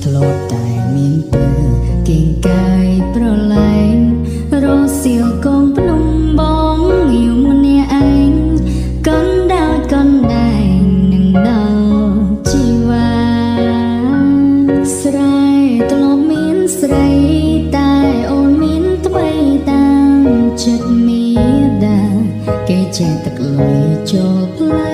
ធ្លាប់តែមានពើគៀងកាយប្រឡែងរសៀលកងភ្នំបងយំម្នាក់ឯងកណ្ដោចកណ្ដែងនឹងដល់ជីវ៉ាស្រែធ្លាប់មានស្រីតែអូនមានថ្មីតាមចិត្តមេដាគេចែកទឹកលុយចូលផ្លែ។